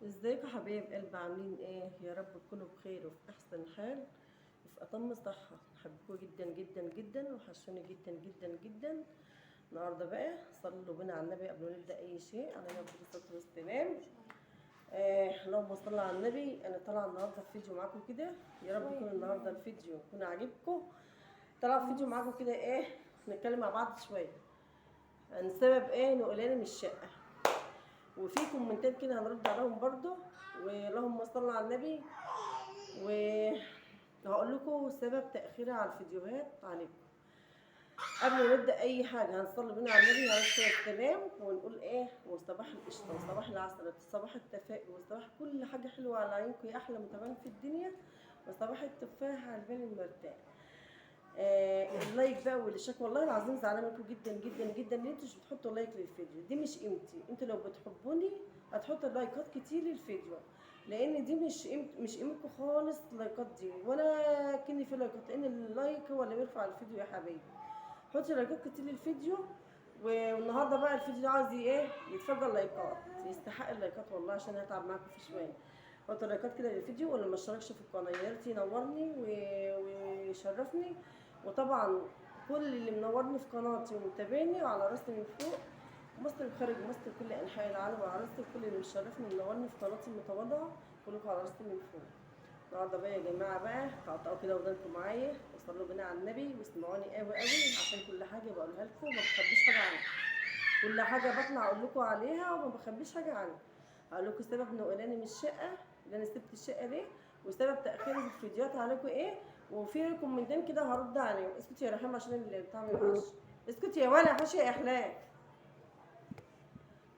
ازيكم حبايب قلب؟ عاملين ايه؟ يا رب تكونوا بخير وفي احسن حال وفي اتم صحة. بحبكم جدا جدا جدا، وحشوني جدا جدا جدا. النهارده بقى صلوا بينا على النبي قبل ما نبدا اي شيء، على النبي الصلاة والسلام. اللهم صل على النبي. انا طالعه النهارده في فيديو معاكم كده، يا رب يكون النهارده الفيديو يكون عاجبكم. طالعه في فيديو معاكم كده ايه، نتكلم مع بعض شوية عن سبب ايه نقلاني من الشقة، وفي كومنتات كده هنرد عليهم برضو. واللهم صل على النبي. وهقول لكم سبب تاخيري على الفيديوهات عليكم. قبل ما نبدا اي حاجة هنصلي بينا على النبي عليه الصلاة والسلام، ونقول ايه، وصباح القشطه وصباح العسل وصباح التفاؤل وصباح كل حاجة حلوة على عينكم يا احلى متابعين في الدنيا، وصباح التفاح على البال المرتاح. ال like بقى والاشتراك، والله العظيم زعلانة منكم جدا جدا جدا ان انتوا مش بتحطوا like للفيديو، دي مش قيمتي. انتوا لو بتحبوني هتحطوا لايكات كتير للفيديو، لان دي مش قيمتكم خالص اللايكات دي، ولا كني في لايكات، لان ال like هو اللي بيرفع الفيديو يا حبايبي. حطوا لايكات كتير للفيديو. والنهارده بقى الفيديو ده عايز ايه، يتفجر لايكات، يستحق اللايكات والله، عشان هتعب معاكم في شوية. حطوا لايكات كده للفيديو، واللي ما اشتركش في القناة يا ريت ينورني ويشرفني. وطبعا كل اللي منورني في قناتي ومتابعني وعلى راسي من فوق، مصر وخارج مصر كل انحاء العالم، وعلى راسي كل اللي مشرفني ومنورني في قناتي المتواضعة، كلكم على راسي من فوق. النهارده بقى يا جماعة بقى تقطعوا كده ودانكم معايا وصلوا بينا على النبي واسمعوني قوي قوي، عشان كل حاجة بقولها لكم وما بخبيش حاجة عنها. كل حاجة بطلع اقول لكم عليها وما بخبيش حاجة عنها. هقول لكم سبب نقلاني من الشقة، اللي انا سبت الشقة ليه، وسبب تاخيري في الفيديوهات عليكم ايه، وفي كومنتين كده هرد عليهم. اسكتي يا رحمه عشان اللي بتاع ما يقعش. اسكتي يا ولا حشي يا احلام.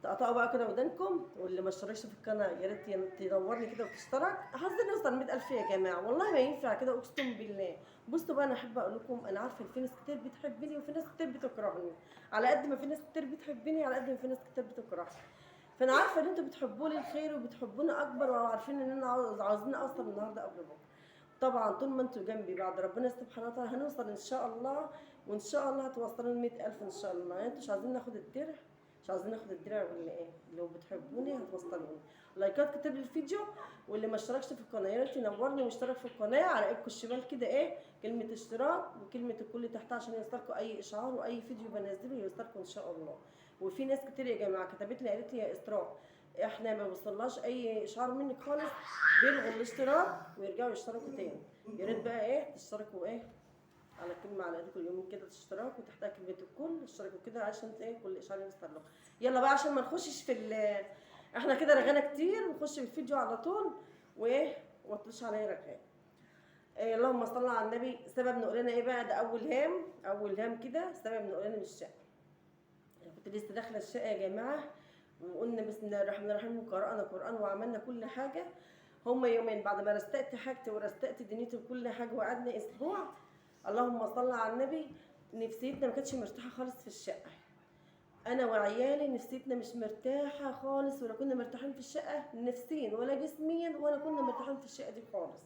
تقطعوا بقى كده ودانكم، واللي ما اشتركش في القناة يا ريت تنورني كده وتشترك. عايزين نوصل 100,000 يا جماعة، والله ما ينفع كده اقسم بالله. بصوا بقى، انا احب اقول لكم، انا عارفه ان في ناس كتير بتحبني وفي ناس كتير بتكرهني. على قد ما في ناس كتير بتحبني على قد ما في ناس كتير بتكرهني. فانا عارفه ان انتوا بتحبوني الخير وبتحبوني اكبر، وعارفين ان انا عاوزين اوصل النهارده قبل بكره. طبعا طول ما انتوا جنبي بعد ربنا سبحانه وتعالى هنوصل ان شاء الله، وان شاء الله هتوصلوا ل 100,000 ان شاء الله. يعني انتوا مش عايزين ناخد الدرع، مش عايزين ناخد الدرع ولا ايه؟ لو بتحبوني هتوصلوني. لايكات كتير للفيديو، واللي ما اشتركش في القناة يا ريت ينورني ويشترك في القناة. على ايدكم الشمال كده ايه، كلمة اشتراك وكلمه الكل تحتها، عشان يوصلكم اي اشعار واي فيديو بنزله يوصلكم ان شاء الله. وفي ناس كتير يا جماعة كتبت لي قالت لي يا اسراء احنا ما وصلناش اي اشعار منك خالص، بيلغوا الاشتراك ويرجعوا يشتركوا تاني. يا ريت بقى ايه تشتركوا ايه على كلمة على ايدكم اليومين كده اشتراك، وتحتها كلمة الكل اشتركوا كده عشان ايه كل اشعار يوصل لكم. يلا بقى عشان ما نخشش في احنا كده رغانا كتير، ونخش في الفيديو على طول وايه وما تطلعش عليا رغاية. إيه اللهم صل على النبي. سبب نقلنا ايه بقى؟ ده اول هام، اول هام كده سبب نقلنا من الشقة. انا كنت لسه داخله الشقة يا جماعة، وقلنا بسم الله الرحمن الرحيم وقرانا قران وعملنا كل حاجة. هما يومين بعد ما رستقت حاجتي ورستقت دنيتي وكل حاجة، وقعدنا اسبوع. اللهم صل على النبي. نفسيتنا ما كانتش مرتاحة خالص في الشقة، انا وعيالي نفسيتنا مش مرتاحة خالص، ولا كنا مرتاحين في الشقة نفسيا ولا جسميا، ولا كنا مرتاحين في الشقة دي خالص.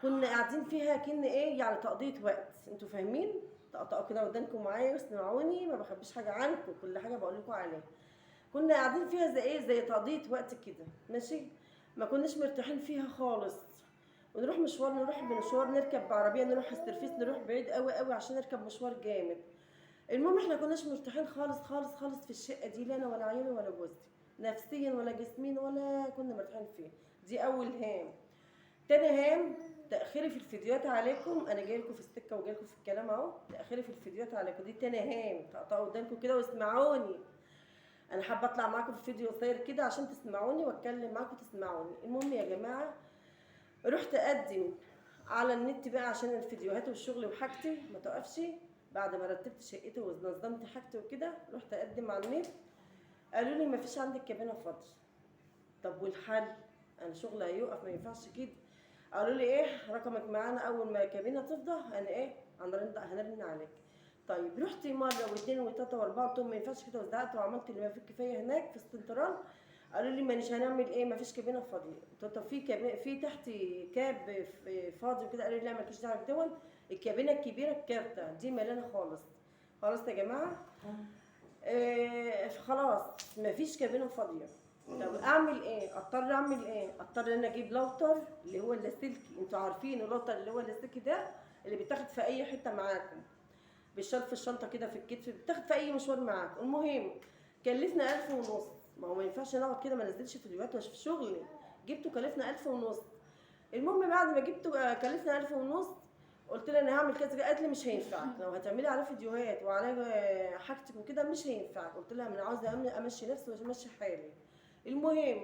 كنا قاعدين فيها كن ايه يعني تقضيه وقت، انتوا فاهمين؟ تقطعوا كده ودانكم معايا واسمعوني، ما بخبيش حاجة عنكم، كل حاجة بقول لكم عليها. كنا قاعدين فيها زي ايه، زي تقضيه وقت كده ماشي، ما كناش مرتاحين فيها خالص. ونروح مشوار، نروح بمشوار، نركب بعربيه، نروح السرفيس، نروح بعيد قوي قوي عشان نركب مشوار جامد. المهم احنا كناش مرتاحين خالص خالص خالص في الشقة دي، لا انا ولا عيالي ولا جوزي، نفسيا ولا جسميا ولا كنا مرتاحين فيها. دي اول هام. تاني هام تاخيري في الفيديوهات عليكم. انا جاي لكم في السكة وجاي لكم في الكلام اهو. تاخيري في الفيديوهات عليكم دي تاني هام. تقطعوا ودانكم كده واسمعوني، انا حابة اطلع معاكم في فيديو قصير كده عشان تسمعوني واتكلم معاكم تسمعوني. المهم يا جماعة رحت اقدم على النت بقى عشان الفيديوهات والشغل وحاجتي ما توقفش. بعد ما رتبت شقتي ونظمت حاجتي وكده رحت اقدم على النت، قالوا لي ما فيش عندك كابينه فاضية. طب والحل؟ انا شغلي هيوقف، ما ينفعش كده. قالوا لي ايه رقمك معانا، اول ما كابينه تفضى انا ايه هنرن عليك. طيب رحت مرة واثنين وثلاثة واربعة، قلت لهم ما ينفعش كده، وزعقت وعملت اللي ما فيه الكفاية هناك في السنترال. قالوا لي مانيش هنعمل ايه، ما فيش كابينه فاضية. قلت طب في كابينه في تحت كاب فاضي وكده. قالوا لي لا مالكيش دعوه بدون الكابينه الكبيرة الكارته دي مليانة خالص. خلاص يا جماعة خلاص ما فيش كابينه فاضية. طب اعمل ايه؟ ايه؟ اضطر اعمل ايه؟ اضطر ان انا اجيب لوتر اللي هو اللاسلكي، انتوا عارفين اللوتر اللي هو اللاسلكي ده اللي بيتاخد في اي حتة معاكم، بيشال في الشنطة كده في الكتف، بتاخد في اي مشوار معاك. المهم كلفنا 1500. ما هو ما ينفعش نقعد كده ما نزلش فيديوهات واشوف شغلي. جبته كلفنا 1500. المهم بعد ما جبته كلفنا 1500، قلت لها انا هعمل كذا، قالت لي مش هينفعك لو هتعملي عليه فيديوهات وعليه حاجتك وكده مش هينفعك. قلت لها انا عاوزه امشي نفسي وامشي حالي. المهم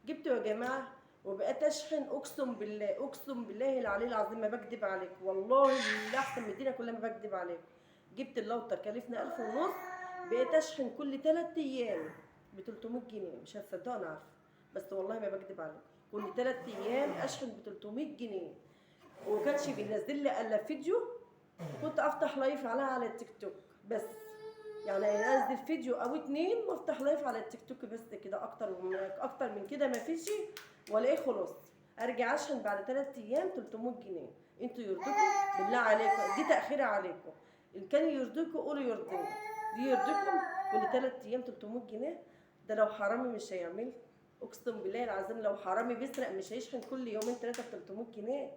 جبته يا جماعة وبقيت اشحن، اقسم بالله اقسم بالله العلي العظيم ما بكدب عليك، والله اللي احسن من الدنيا كلها ما بكدب عليك. جبت اللاوتر كلفنا 1500، بقيت اشحن كل 3 ايام ب 300 جنيه. مش هتصدقوا انا عارفه، بس والله ما بكدب عليك، كل 3 ايام اشحن ب 300 جنيه. وما كانش بينزل لي الا فيديو، كنت افتح live عليها على التيك توك بس، يعني انزل فيديو او 2 وافتح live على التيك توك بس كده، اكتر من كده ما فيش ولا ايه. خلاص ارجع اشحن بعد 3 ايام 300 جنيه. انتوا يرضيكم بالله عليكم؟ دي تاخيره عليكم، ان كان يرضيكم قولوا يرضيكم، دي يرضيكم كل 3 ايام 300 جنيه؟ ده لو حرامي مش هيعمل، اقسم بالله العظيم لو حرامي بيسرق مش هيشحن كل يومين 3 ب 300 جنيه.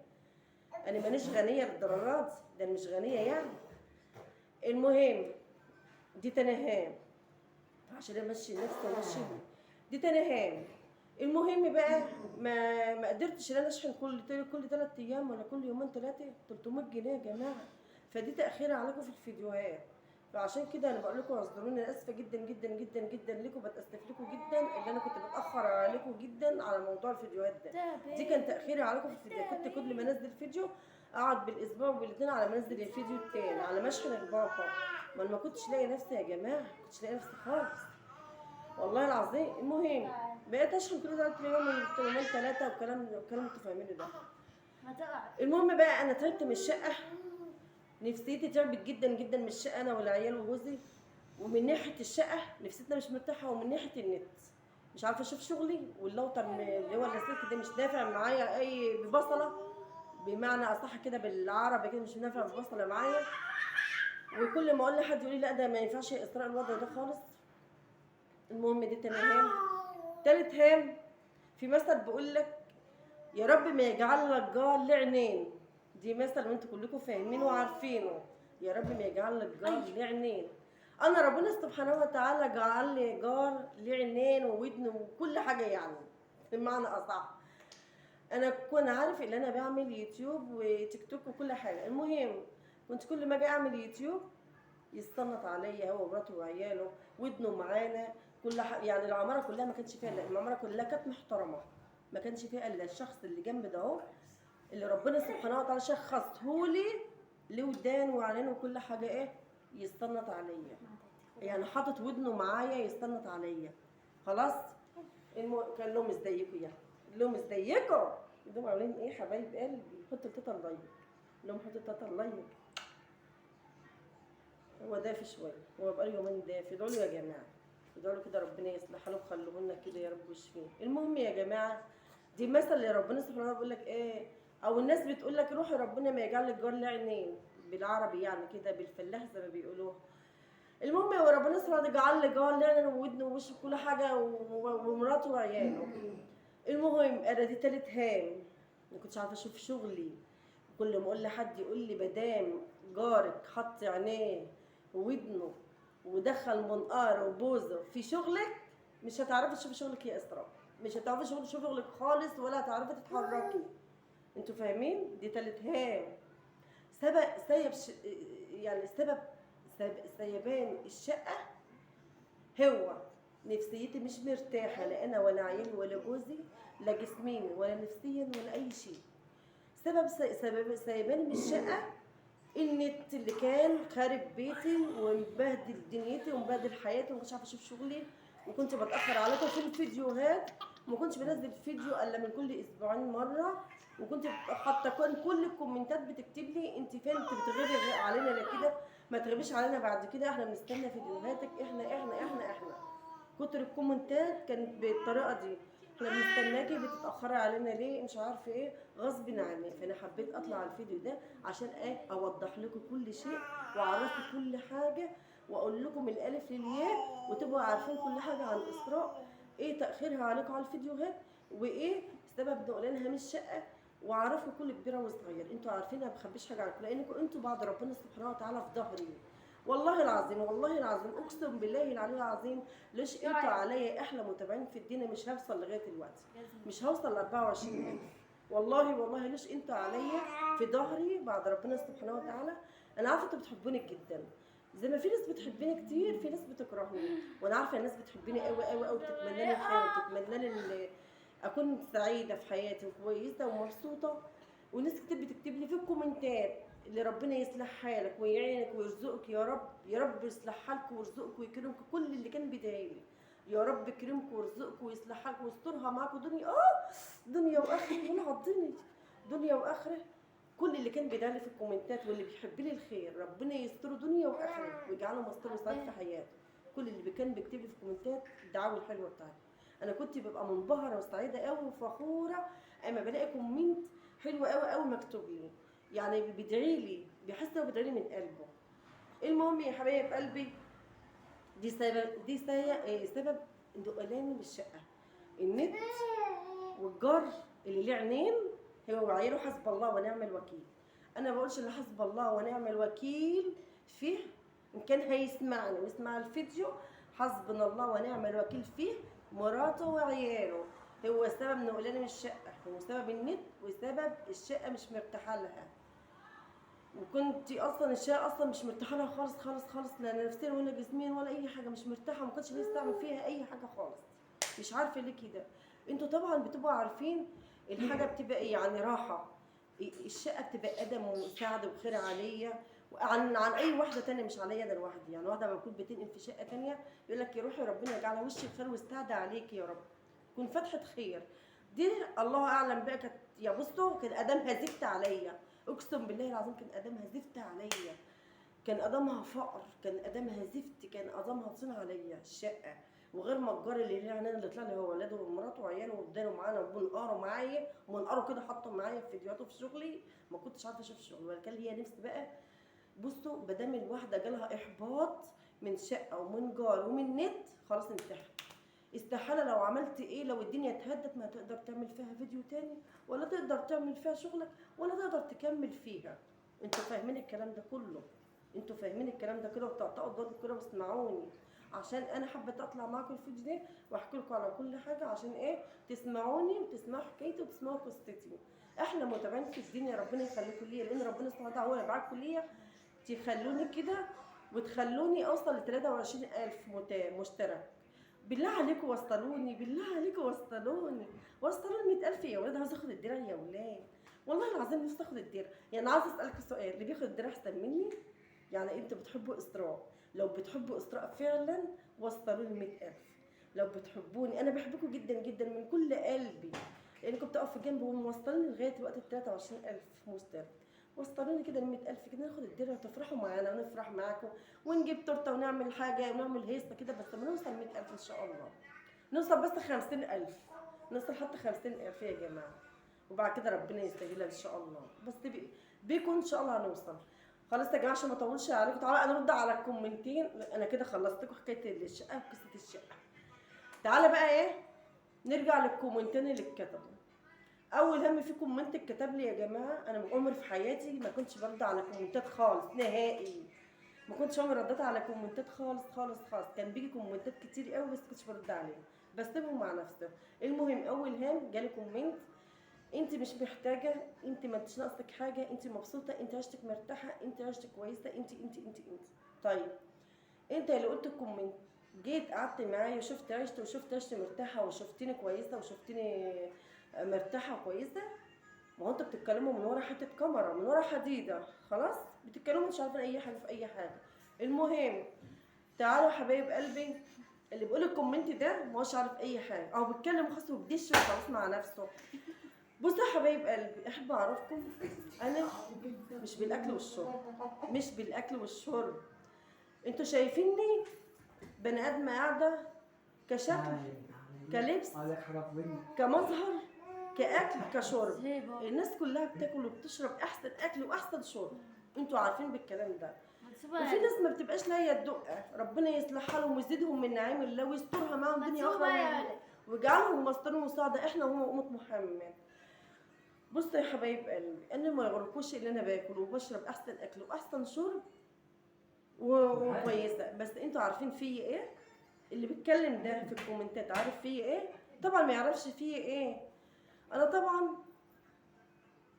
انا مانيش غنية للدرجات ده، انا مش غنية يعني. المهم دي تاني هام عشان امشي نفسي وامشي، دي تاني هام. المهم بقى ما قدرتش ان انا اشحن كل 3 ايام ولا كل يومين 3 300 جنيه يا جماعة، فدي تاخير عليكم في الفيديوهات. فعشان كده انا بقول لكم اعذروني، انا اسفه جدا جدا جدا جدا لكم، بتاسف لكم جدا اللي انا كنت بتاخر عليكم جدا على موضوع الفيديوهات ده. دي كان تاخيري عليكم في الفيديو، كنت كل ما انزل فيديو اقعد بالاسبوع والاثنين على ما انزل الفيديو التاني، على ما اشحن الباقه. ما انا ما كنتش لاقي نفسي يا جماعة، ما كنتش لاقي نفسي خالص والله العظيم. المهم بقيت اشحن كل 3 يوم يومين 3 والكلام انتوا فاهمينه ده. المهم بقى انا تعبت من الشقة، نفسيتي تعبت جدا جدا من الشقة انا والعيال وجوزي، ومن ناحية الشقة نفسيتنا مش مرتاحة، ومن ناحية النت مش عارفه اشوف شغلي، واللوتر اللي هو اللاسلكي ده مش نافع معايا اي ببصله، بمعنى اصح كده بالعربي كده مش نافع ببصله معايا. وكل ما اقول لحد يقول لي لا ده ما ينفعش يا اسراء الوضع ده خالص. المهم دي تاني هام. تالت هام، في مثل بيقول لك يا رب ما يجعل لك جار لعينين، دي مثل وانتوا كلكم فاهمينه وعارفينه، يا رب ما يجعل لك جار لعينين. انا ربنا سبحانه وتعالى جعل لي جار لعينين وودن وكل حاجة، يعني بمعنى اصح انا كنت عارف ان انا بعمل يوتيوب وتيك توك وكل حاجة. المهم كنت كل ما اجي اعمل يوتيوب يستنط عليا هو ومراته وعياله، ودنه معانا كل حاجة، يعني العمارة كلها ما كانش فيها، العمارة كلها كانت محترمه، ما كانش فيها الا الشخص اللي جنب ده اهو اللي ربنا سبحانه وتعالى شخصهولي ليه ودان وعينين وكل حاجة، ايه يستنط عليا، يعني حاطط ودنه معايا يستنط عليا خلاص. كان لهم ازيكم يعني، لهم ازيكم انتوا عاملين ايه حبايب قلبي؟ حطوا تاتا like، لهم حطوا تاتا like. هو دافي شوية، هو بقاله يومين دافي، ادعوا له يا جماعة، ادعوا له كده ربنا يصلح له وخلوه لنا كده يا رب ويشفيه. المهم يا جماعة دي مثل اللي ربنا سبحانه وتعالى بيقول لك ايه، او الناس بتقول لك روحي ربنا ما يجعل لك جار لعينين، بالعربي يعني كده بالفلاح زي ما بيقولوها. المهم هو ربنا سبحانه وتعالى جعل لي جار لعينين وودنه ووشه وكل حاجة ومراته وعياله. المهم انا دي تالت هام، ما كنتش عارفه اشوف شغلي، كل ما اقول لحد يقول لي مدام جارك حط عينيه وودنه ودخل منقاره وبوزه في شغلك مش هتعرفي تشوفي شغلك يا اسراء، مش هتعرفي تشوفي شغلك خالص ولا هتعرفي تتحركي. انتوا فاهمين؟ دي تالت هام. سبب سيب يعني سبب سيبان الشقة هو نفسيتي مش مرتاحة، لا انا ولا عيالي ولا جوزي، لا جسميا ولا نفسيا ولا اي شيء. سبب سيبان من الشقة النت اللي كان خارب بيتي ومبهدل دنيتي ومبهدل حياتي، وما كنتش عارفه اشوف شغلي، وكنت بتاخر عليكم في الفيديوهات، وما كنتش بنزل فيديو الا من كل اسبوعين مرة، وكنت حتى كان كل الكومنتات بتكتب لي انت فين، انت بتغيبي علينا لا كده، ما تغيبيش علينا بعد كده، احنا بنستنى فيديوهاتك، احنا احنا احنا احنا. كتر الكومنتات كانت بالطريقة دي، احنا بنستناكي بتتاخري علينا ليه، مش عارفه ايه، غصب عني. فانا حبيت اطلع على الفيديو ده عشان ايه، اوضح لكم كل شيء واعرفكم كل حاجة واقول لكم الالف للياء، وتبقوا عارفين كل حاجة عن اسراء. ايه تاخيرها عليكم على الفيديوهات، وايه سبب نقلانها من الشقة، واعرفوا كل كبيرة وصغير. انتوا عارفين انا ما بخبيش حاجة عنكم، لانكم انتوا بعد ربنا سبحانه وتعالى في ظهري، والله العظيم، والله العظيم اقسم بالله العلي العظيم، ليش انتوا عليا احلى متابعين في الدنيا مش هوصل لغاية دلوقتي، مش هوصل ل 24000 والله والله. ليش انتوا عليا في ظهري بعد ربنا سبحانه وتعالى. انا عارفه انتوا بتحبوني جدا، زي ما في ناس بتحبني كتير في ناس بتكرهني، وانا عارفه الناس بتحبني قوي قوي قوي، بتتمنى لي الخير وبتتمنى لي اكون سعيدة في حياتي وكويسة ومبسوطة. وناس كتير بتكتب لي في الكومنتات اللي ربنا يصلح حالك ويعينك ويرزقك يا رب، يا رب يصلح حالك ويرزقك ويكرمك، كل اللي كان بيدعي لي يا رب يكرمك ويرزقك ويصلح حالك ويسترها معاك دنيا دنيا واخره، ولا عضني دنيا واخره. كل اللي كان بيدعي لي في الكومنتات واللي بيحب لي الخير ربنا يستره دنيا واخره ويجعله مستور وسعيد في حياته. كل اللي كان بيكتب لي في الكومنتات الدعاوي الحلوة بتاعتي، انا كنت ببقى منبهره وسعيدة قوي وفخوره اما بلاقي comment حلو قوي قوي مكتوب لي، يعني بيدعي لي، بيحس انه بيدعي لي من قلبه. المهم يا حبايب قلبي، دي سبب دي سبب نقلاني من الشقة، النت والجار اللي ليه عينين هو وعياله، حسب الله ونعم الوكيل. انا ما بقولش الا حسب الله ونعم الوكيل فيه، ان كان هيسمعني ويسمع الفيديو، حسبنا الله ونعم الوكيل فيه، مراته وعياله هو سبب نقلاني من الشقة، هو سبب النت وسبب الشقة مش مرتاحة لها. وكنت اصلا الشقة اصلا مش مرتاحة لها خالص خالص خالص، لا نفسيا ولا جسميا ولا اي حاجة، مش مرتاحة، ما كنتش نفسي اعمل فيها اي حاجة خالص، مش عارفه ليه كده. انتوا طبعا بتبقوا عارفين الحاجة بتبقى ايه، يعني راحة الشقة بتبقى ادم وسعد وخير عليا عن اي واحدة تانية، مش عليا انا لوحدي. يعني واحدة لما تكون بتنقل في شقه تانية يقول لك يا روحي ربنا يجعلها وش الخير والسعد عليك يا رب، تكون فتحه خير. دي الله اعلم بقى كانت يا بصوا كان ادمها زفت عليا، اقسم بالله العظيم كان ادمها زفت عليا، كان ادمها فقر، كان ادمها زفت، كان ادمها طين عليا الشقة. وغير ما الجار اللي ليه عينين اللي طلع لي هو ولاده ومراته وعياله واداله معانا وبنقروا معايا ومنقروا كده، حطوا معايا في فيديوهاته في شغلي، ما كنتش عارفه اشوف شغل ولا كان ليا نفس بقى. بصوا بدام الواحدة جالها احباط من شقه ومن جار ومن نت، خلاص انتهت. استحالة لو عملت ايه، لو الدنيا اتهدت ما تقدر تعمل فيها فيديو تاني، ولا تقدر تعمل فيها شغلك، ولا تقدر تكمل فيها. انتوا فاهمين الكلام ده كله، انتوا فاهمين الكلام ده كده، وبتقطعوا الضرب كده واسمعوني، عشان انا حابة اطلع معاكم الفيديو ده واحكي لكم على كل حاجة، عشان ايه؟ تسمعوني وتسمعوا حكايتي وتسمعوا قصتي. احلى متابعين في الدنيا، ربنا يخليكم ليا، لان ربنا سبحانه وتعالى هو اللي بعتكم ليا تخلوني كده وتخلوني اوصل ل 23000 مشترك. بالله عليكم وصلوني، بالله عليكم وصلوني، وصلوني 100000 يا ولاد. عاوز اخد الدرع يا ولاد، والله العظيم نفسي اخد الدرع. يعني عاوز اسالكم سؤال، اللي بياخد الدرع احسن مني؟ يعني انتوا بتحبوا اسراء، لو بتحبوا اسراء فعلا وصلوني 100000. لو بتحبوني، انا بحبكم جدا جدا من كل قلبي، لانكم بتقفوا جنبي وموصليني لغاية وقت ال 23000 مشترك. وصلوني كده ل 100000 كده، ناخد الدرع وتفرحوا معانا ونفرح معاكم ونجيب تورته ونعمل حاجة ونعمل هيصه كده. بس لما نوصل 100000 ان شاء الله، نوصل بس 50000، نوصل حتى 50000 يا جماعة، وبعد كده ربنا يسهلها ان شاء الله. بس بيكم ان شاء الله هنوصل. خلاص يا جماعة عشان ما اطولش عليكم، تعالوا انا ارد على الكومنتين. انا كده خلصت لكم حكاية الشقة وقصة الشقة. تعالى بقى ايه، نرجع للكومنتين اللي اتكتبوا. اول هم في comment اتكتب لي يا جماعة، انا من عمري في حياتي ما كنتش برد على كومنتات خالص نهائي، ما كنتش عمري رديت على كومنتات خالص خالص خالص. كان بيجي كومنتات كتير قوي بس كنتش برد عليهم، بسيبهم مع نفسهم. المهم اول هام جالي comment، انت مش محتاجه، انت ما انتش ناقصك حاجة، انت مبسوطة، انت عيشتك مرتاحة، انت عيشتك كويسة، انت انت انت انت. طيب انت اللي قلت ال comment، جيت قعدت معايا وشفت عيشتي وشفت عيشتي مرتاحة وشفتني كويسة وشفتني مرتاحة وكويسة. ما هو انتوا بتتكلموا من ورا حتة كاميرا، من ورا حديده، خلاص بتتكلموا مش عارفين اي حاجة في اي حاجة. المهم تعالوا يا حبايب قلبي، اللي بيقول ال comment ده ما هوش عارف اي حاجة، او بيتكلم خلاص وبيدش وخلاص مع نفسه. بصوا يا حبايب قلبي، احب اعرفكم انا مش بالاكل والشرب، مش بالاكل والشرب. انتوا شايفيني بني ادمه قاعدة كشكل، كلبس، كمظهر، كاكل، كشرب. الناس كلها بتاكل وبتشرب احسن اكل واحسن شرب، انتوا عارفين بالكلام ده. وفي ناس ما بتبقاش لاقيه الدقة، ربنا يصلحها لهم ويزيدهم من نعيم الله ويسترها معاهم دنيا اخرى واجعلهم مصدر مساعدة احنا وهم امه محمد. بصوا يا حبايب قلبي، انا ما يغركوش اللي انا باكل وبشرب احسن اكل واحسن شرب وكويسة، بس انتوا عارفين فيا ايه؟ اللي بيتكلم ده في الكومنتات عارف فيا ايه؟ طبعا ما يعرفش فيا ايه. انا طبعا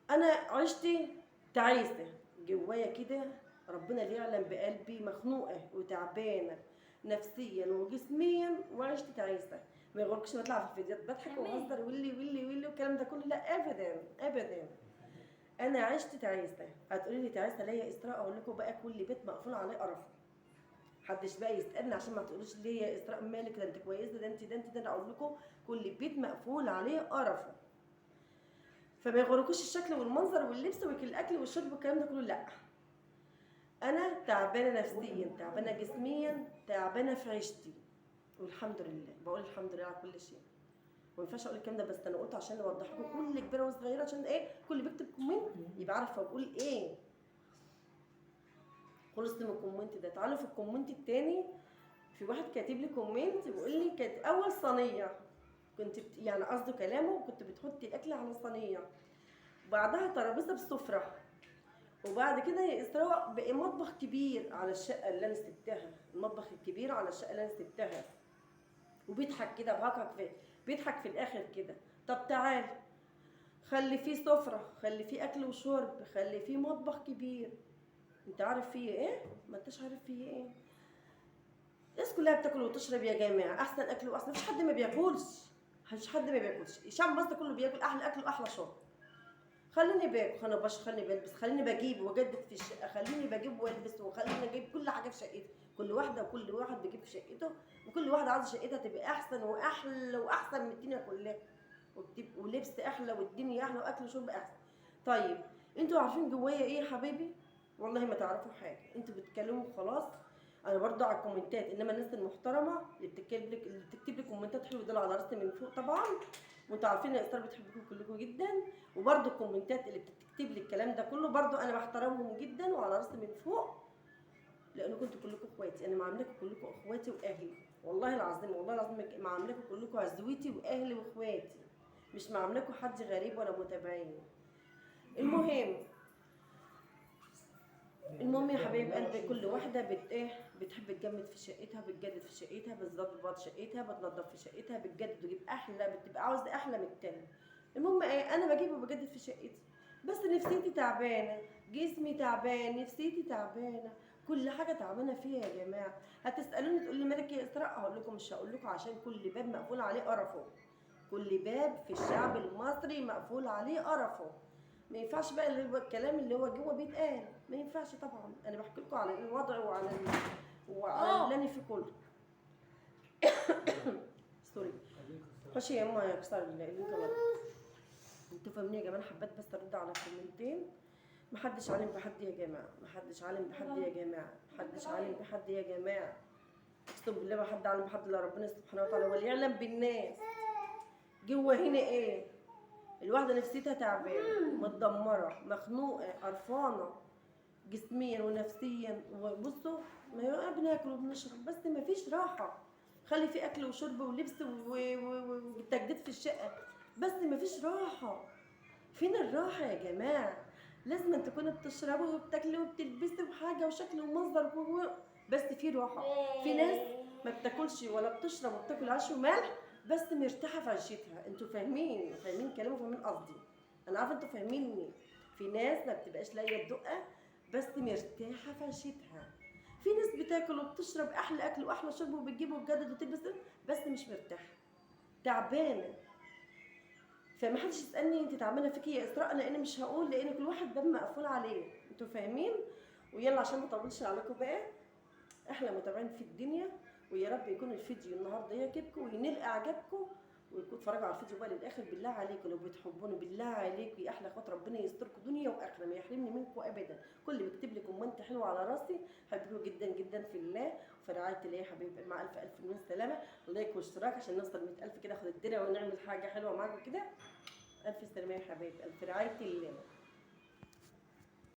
انا عشتي تعيسه جوايا كده، ربنا اللي يعلم بقلبي، مخنوقه وتعبانه نفسيا وجسميا، وعشت تعيسه. ما يغركش بطلع في الفيديوهات بضحك وبهزر واللي واللي واللي والكلام ده كله، لا ابدا ابدا. انا عشت تعيسه. هتقولي لي تعيسه ليه يا اسراء؟ اقول لكم بقى كل بيت مقفول عليه قرف، محدش بقى يسالني عشان ما تقولوش ليه يا اسراء مالك، ده انت كويسة، ده انت ده انت ده. انا اقول لكم كل بيت مقفول عليه قرفه، فما يغركوش الشكل والمنظر واللبس والاكل والشرب والكلام ده كله، لا. انا تعبانة نفسيا، تعبانة جسميا، تعبانة في عيشتي، والحمد لله. بقول الحمد لله على كل شيء. ما ينفعش اقول الكلام ده، بس انا قلته عشان اوضح لكم كل كبيرة وصغيره، عشان ايه؟ كل اللي بيكتب comment يبقى عارف هو بيقول ايه. خلصت من ال comment ده. تعالوا في ال comment التاني، في واحد كاتب لي comment بيقول لي كانت اول صينية كنت يعني قصده كلامه كنت بتحطي الاكل على صينية، وبعدها ترابيزة بسفره، وبعد كده يا اسراء بقى مطبخ كبير على الشقة اللي انا سبتها، المطبخ الكبير على الشقة اللي انا سبتها. وبيضحك كده بهكك في، بيضحك في الاخر كده. طب تعال خلي فيه سفره، خلي فيه اكل وشرب، خلي فيه مطبخ كبير. انت عارف فيه ايه؟ ما انتش عارف فيه ايه. الناس كلها بتاكل وتشرب يا جماعة، احسن اكل واحسن، مفيش حد ما بياكلش، مفيش حد ما بياكلش. الشعب المصري كله بياكل احلى اكل واحلى شرب. خليني باكل، خليني بشرب، خليني بلبس، خليني بجيب واجدد في الشقة، خليني بجيب والبس، وخليني اجيب كل حاجة في شقتي. كل واحدة وكل واحد بيجيب في شقته، وكل واحدة عايزه شقتها تبقى احسن واحلى واحسن من الدنيا كلها، ولبس احلى والدنيا احلى واكل وشرب احسن. طيب انتوا عارفين جوايا ايه يا حبايبي؟ والله ما تعرفوا حاجة، انتوا بتتكلموا وخلاص. انا برضو على الكومنتات، انما الناس المحترمة اللي بتكتب لك كومنتات حلوة دول على راسي من فوق طبعا، وانتوا عارفين ان اسراء بتحبكم كلكم جدا. وبرضو الكومنتات اللي بتكتب لي الكلام ده كله برضو انا بحترمهم جدا وعلى راسي من فوق، لانكم انتوا كلكم اخواتي. انا معاملكم كلكم اخواتي واهلي، والله العظيم، والله العظيم معاملكم كلكم عزوتي واهلي واخواتي، مش معاملكم حد غريب ولا متابعين. المهم يا حبايب قلبي، كل واحدة بتحب تجمد في شقتها، بتجدد في شقتها، بتظبط شقتها، بتنظف في شقتها، بتجدد وتجيب احلى، بتبقى عاوزه احلى من التاني. المهم ايه، انا بجيب وبجدد في شقتي، بس نفسيتي تعبانة، جسمي تعبان، نفسيتي تعبانة، كل حاجة تعبانة فيها يا جماعة. هتسالوني تقول لي مالك يا اسراء؟ هقول لكم مش هقول لكم، عشان كل باب مقفول عليه قرفه، كل باب في الشعب المصري مقفول عليه قرفه. ما ينفعش بقى اللي هو الكلام اللي هو جوه بيتقال، ما ينفعش طبعا. انا بحكي لكم على الوضع وعلى وعلى اللي انا فيه كله. sorry، خشي يا اما يا كسر ال link بره. انتوا فاهمين يا جماعة؟ حبيت بس ارد على كومنتين. محدش عالم بحد يا جماعة، محدش عالم بحد يا جماعة، محدش عالم بحد يا جماعة. اقسم بالله ما حد عالم بحد الا ربنا سبحانه وتعالى، هو اللي يعلم بالناس جوه هنا ايه. الواحدة نفسيتها تعبانة، متدمره، مخنوقه، قرفانه جسميا ونفسيا. وبصوا ما بناكل وبنشرب بس ما فيش راحة. خلي في اكل وشرب ولبس وتجديد في الشقة، بس ما فيش راحة. فين الراحة يا جماعة؟ لازم تكونوا بتشربوا وبتاكلوا وبتلبسوا وحاجه وشكل ومنظر بس في راحة. في ناس ما بتاكلش ولا بتشرب وبتاكل عيش وملح بس مرتاحة في عيشتها. انتوا فاهمين، فاهمين كلامي وفاهمين قصدي، انا عارفه انتوا فاهميني. في ناس ما بتبقاش لاقيه الدقة بس مرتاحة في عيشتها. في ناس بتاكل وبتشرب احلى اكل واحلى شرب وبتجيب وبتجدد وتلبس بس مش مرتاحة، تعبانة. فما حدش يسالني انت تعبانة فيكي يا اسراء، لان مش هقول، لان كل واحد باب مقفول عليه. انتوا فاهمين؟ ويلا عشان ما اطولش عليكم بقى، احلى متابعين في الدنيا، ويا رب يكون الفيديو النهارده يعجبكم وينال اعجابكم، ويكون اتفرجوا على الفيديو بقى للاخر. بالله عليكم لو بتحبوني، بالله عليكم يا احلى اخوات، ربنا يستركم دنيا واخره، ما يحرمني منكم ابدا. كل اللي بيكتب لي comment حلو على راسي، حبيبكم جدا جدا في الله وفي رعاية الله يا حبايب. مع الف الف مليون سلامه. like واشتراك عشان نوصل 100,000 كده، اخد الدنيا ونعمل حاجة حلوة معاكم كده. الف سلامه يا حبايب، الف رعاية الله.